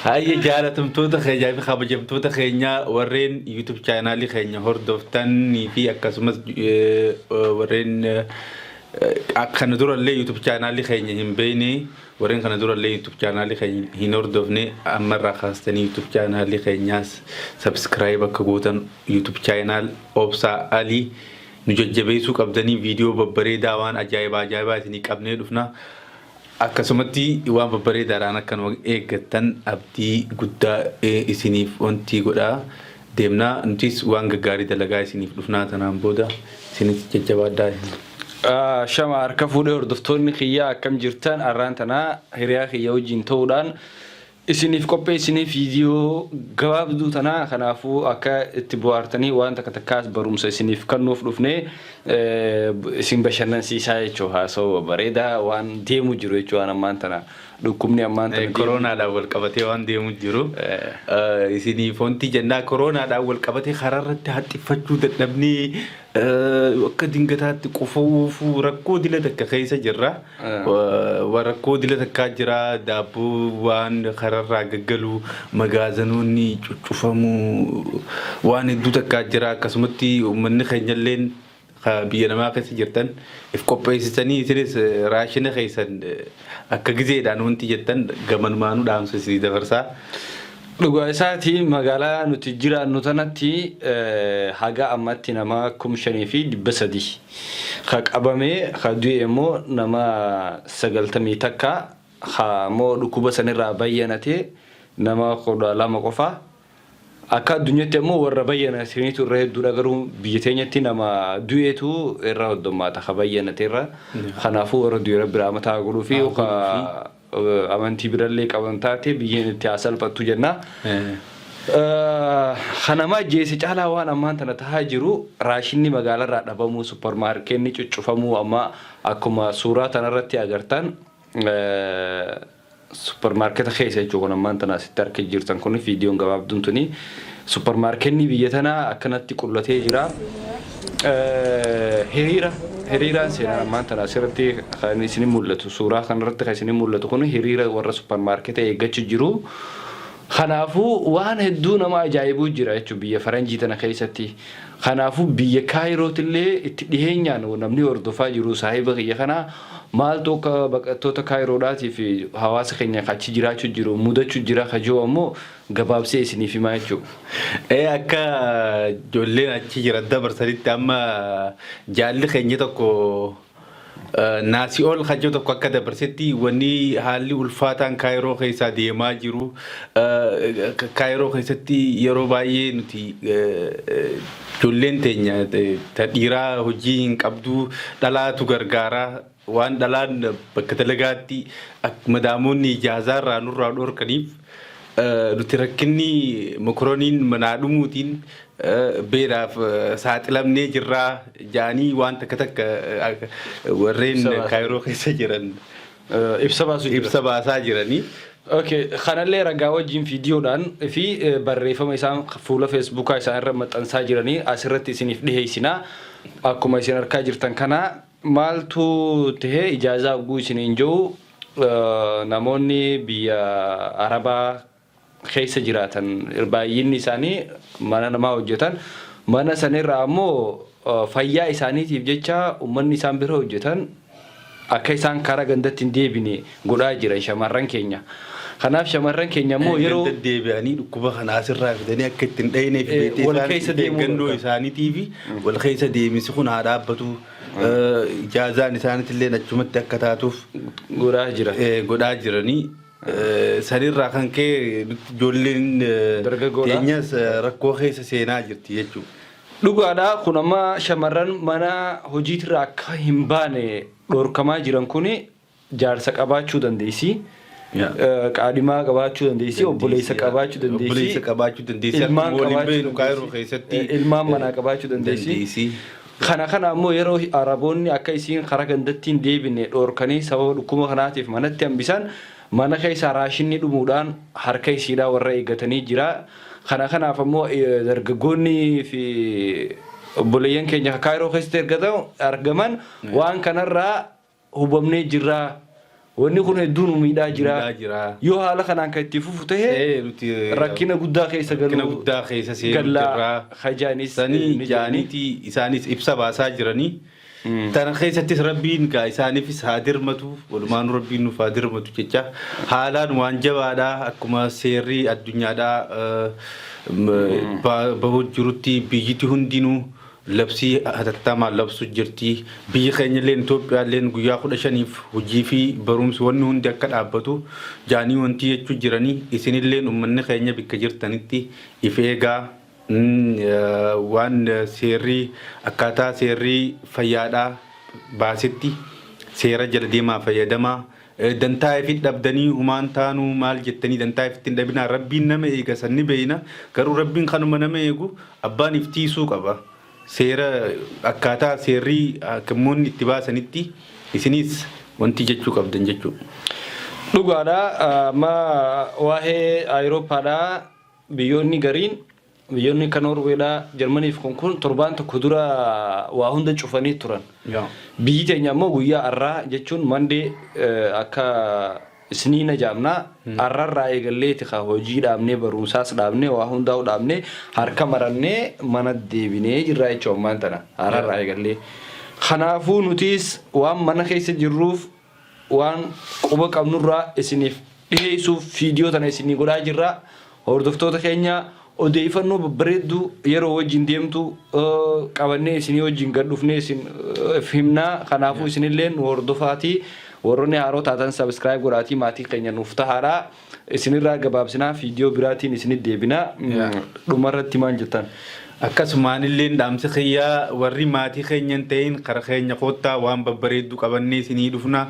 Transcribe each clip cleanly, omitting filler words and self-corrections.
Hayyee, jaalatamtoota keenyaa fi kabajamtoota keenya, warreen YouTube chaanaalii keenya hordoftanii fi akkasumas warreen kana durallee YouTube chaanaalii keenya hin beekne, warreen kana durallee YouTube chaanaalii keenya hin hordofne, ammarraa kaastanii YouTube chaanaalii keenyaas subscribe akka gootan, YouTube channel Obsaa Alii nu jajjabeessuu qabdanii, viidiyoo babbareedaa waan ajaa'ibaa ajaa'ibaa isinii qabnee dhufna. Akkasumatti waan babbareedaadhaan akka nu eeggattan abdii guddaa isiniif wanti godhaa deemnaa. Nutis waan gaggaarii dalagaa isiniif dhufnaa, tanaan booda isinis jajjabaadhaa. Shama harka fuudhee, hordoftoonni kiyyaa, akkam jirtan? Har'aan tanaa hiriyaa kiyya wajjin ta'uudhaan isiniif qopheessinee viidiyoo gabaabduu tanaa. Kanaafuu akka itti bohaartanii waan takka takkaas barumsa isiniif kennuuf dhufnee isin bashannansiisaa jechuun haasawaa bareedaa waan deemu jiru jechuun, waan ammaan tana dhukkubni ammaan tana deemu. Koronaadhaan wal qabatee waan deemu jiru. Isiniif wanti jennaa, koronaadhaan wal qabatee karaa irratti haxxiffachuu dadhabnee, akka dingataatti qufuuf rakkoo dila takka keessa jirra. Rakkoo dila takkaa jira, daabboo waan kararraa gaggalu, magaazanoonni cuccufamuu, waan hedduu takkaa jira. Akkasumatti uummanni keenyalleen biyya namaa keessa jirtan if qopheessitanii, isinis raashina keessan akka gizeedhaan wanti jettan gamanumaanuu dhaamsa isinii dabarsaa. Dhugaa isaati, magaalaa nuti jiraannu tanatti haga ammatti nama 5300 ka qabamee, ka du'e immoo nama 91, ka immoo dhukkuba sanirraa bayyanate nama 12 qofa. Akka addunyaatti ammoo warra bayyanataniitu irra hedduudha, garuu biyya teenyatti nama du'eetu irra hoddommaata ka bayyanate irra. Kanaafuu warra du'e Rabbi rahmata haa godhuu fi ka amantii birallee qaban taate biyyeen itti haa salphattu jenna. Kanama ajjeese caalaa waan ammaan tana tahaa jiru, raashinni magaalarraa dhabamuu, supparmaarkeenni cuccufamuu. Amma akkuma suuraa tanarratti agartan supparmaarketa keessa jechuudha. Kun ammaan tana asitti harka jirtan kun, viidiyoon gabaabduun tuni, supparmaarkenni biyya tanaa akkanatti qullatee jira. Hiriira hiriiraan seenan ammaan tana asirratti kan isin mul'atu, suuraa kanarratti kan isin mul'atu kun hiriira warra supparmaarketa eeggachuu jiru. Kanaafuu waan hedduu nama ajaa'ibuu jira jechuudha biyya faranjii tana keessatti. Kanaafuu biyya Kaayirootillee itti dhiheenyaan namni hordofaa jiru saahiba kiyya kana, maaltu akka baqattoota Kaayiroodhaatii fi hawaasa keenya achi jiraachuu jiru mudachuu jira kajoo ammoo gabaabsee isiniif himaa jechuudha. Akka ijoolleen achi jiran dabarsanitti, amma jaalli keenya tokko Naasi'ool kajoo tokko akka dabarsetti, wanni haalli ulfaataan Kaayiroo keessaa deemaa jiru, Kaayiroo keessatti yeroo baay'ee nuti ijoolleen teenya ta dhiiraa hojii hin qabdu, dhalaatu gargaaraa. Waan dhalaan bakka dalagaatti madaamoonni ijaazaarraa nurraa dhorkaniif, nuti rakkinni mokoroniin manaa dhumuutiin beelaaf saaxilamnee jirraa jaanii waan takka takka warreen Kaayiroo keessa jiran ibsa baasuu jira. Ibsa baasaa jiranii. Okay, kanallee ragaa wajjin viidiyoodhaan fi barreeffama isaan fuula Feesbuukaa isaan irra maxxansaa jiranii asirratti isiniif dhiheessina. Akkuma isin argaa jirtan kana, maaltu tahee ijaazaa oguu isiniin jiru, namoonni biyya Arabaa keessa jiraatan baay'inni isaanii mana namaa hojjetan. Mana sanirraa ammoo fayyaa isaaniitiif jecha uummanni isaan bira hojjetan akka isaan karaa gandatti hin deebine godhaa jiran shamarran keenya. Kanaaf shamarran keenya immoo yeroo ganda deebi'anii dhukkuba kana asirraa fidanii akka ittiin dhahineef beektee wal isaan keessa deemuu eeggannoo dhorkan. Isaaniitiif wal keessa deemisi kun haa dhaabbatu. Ijaazaan isaaniitillee achumatti akka taatuuf godhaa jira. Godhaa jiranii. Sanirraa kan ka'e nutti ijoolleen Dargaggoodha. teenyas rakkoo keessa seenaa jirti jechuudha. Dhugaadha, kun amma shamarran mana hojiitirraa akka hin baane dhorkamaa jiran kuni jaarsa qabaachuu dandeessi. Qaadhimaa qabaachuu dandeessi, obboleessa qabaachuu dandeessi. Obboleessa qabaachuu dandeessi. Ilmaan Akkuma waliin qabaachuu beeknu Kaayiroo dandeessi. keessatti. Ilmaan manaa qabaachuu dandeessi. Dandeessi. Kana ammoo yeroo Araboonni akka isiin karaa gandatti hin deebine dhorkanii sababa dhukkuba kanaatiif manatti hambisan, mana keessaa raashinni dhumuudhaan harka isiidhaa warra eeggatanii jira. Kana kanaaf ammoo dargaggoonni fi obboleeyyan keenya Kaayiroo keessatti argaman waan kanarraa hubamnee jirra. Wanni kun hedduu nu miidhaa jira. Miidhaa jira. Yoo haala kanaan kan itti fufu ta'e Nuti rakkina guddaa keessa galuu rakkina guddaa keessa seenuu gallaa jirra. hajaanis Sanii ni jirani. jaaniiti isaanis ibsa baasaa jiranii. Tana keessattis Rabbiin gaa isaaniifis haa dirmatu, walumaanuu Rabbiin nuuf haa dirmatu jecha haalaan waan jabaadha. Akkuma seerri addunyaadhaa bahuu jirutti biyyiti hundinuu labsii hatattamaan labsu jirti. Biyyi keenyalleen Itoophiyaalleen guyyaa 15f hojii fi barumsi wanni hundi akka dhaabbatu jaanii wanti jechuu jiranii. Isinilleen ummanni keenya bikka jirtanitti if eegaa. Waan seerri akkaataa seerri fayyaadhaa baasetti seera jala deemaa fayyadamaa. Dantaa ifit dhabdanii humaan taanuu maal jettanii dantaa ifitti hin dhabinaa. Rabbiin nama eega, san ni beeyna. Garuu Rabbiin kanuma nama eegu abbaan if tiisuu qaba. Seera akkaataa seerri hakimoonni itti baasanitti isinis wanti jechuu qabdan jechuu. Dhugaadha. Amma waa'ee Ayiroopaadha, biyyoonni gariin, biyyoonni akka Noorweedha, Jarmaniif kun torbaan tokko dura waa hunda cufanii turan. Biyyi teenya ammoo guyyaa har'aa, jechuun Monday, akka isniina jaamnaa, har'arraa eegalleeti ka hojii dhaabnee, barumsaas dhaabnee, waa hundaa'u dhaabnee, harka marannee mana deebinee jirra jechuudha ammaan tana har'arraa eegallee. Kanaafuu nutis waan mana keessa jirruuf waan quba qabnurraa isiniif dhiheessuuf viidiyoo tana isinii godhaa jirra. Hordoftoota keenya, odeeffannoo babbareedduu yeroo wajjin deemtu qabannee isinii wajjin gad dhufnee isin himnaa. Kanaafuu isinillee nu hordofaatii, warroonni haaroo taatan subscribe godhaatii maatii keenya nuuf tahaadha. Isinirraa gabaabsinaa, viidiyoo biraatiin isinit deebinaa. Dhumarratti maal jettan? Akkasumaan illee dhaamsi kiyyaa, warri maatii keenya hin ta'in kara keenya koottaa, waan babbareedduu qabannee isinii dhufna.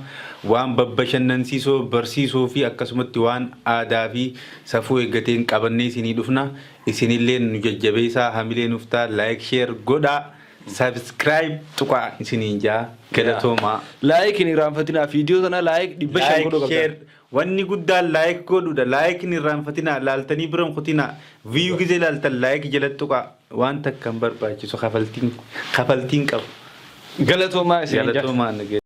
Waan babbashannansiisoo, barsiisoo fi akkasumatti waan aadaa fi safuu eeggateen qabannee isinii dhufna. Isinillee nu jajjabeessaa, hamilee nuuf ta'a, like, share godhaa, subscribe tuqaa isiniin jaa. Galatoomaa. Like hin irraanfatinaa, viidiyoo tana like 500 like godhuu qabdan. Share. Wanni guddaan like godhuudha. Like hin irraanfatinaa, laaltanii bira hin kutinaa. View gizee laaltan like jalatti tuqaa. Waan takka hin barbaachisu, kafaltiin qabu. Galatoomaa isin. Galatoomaa, nagee.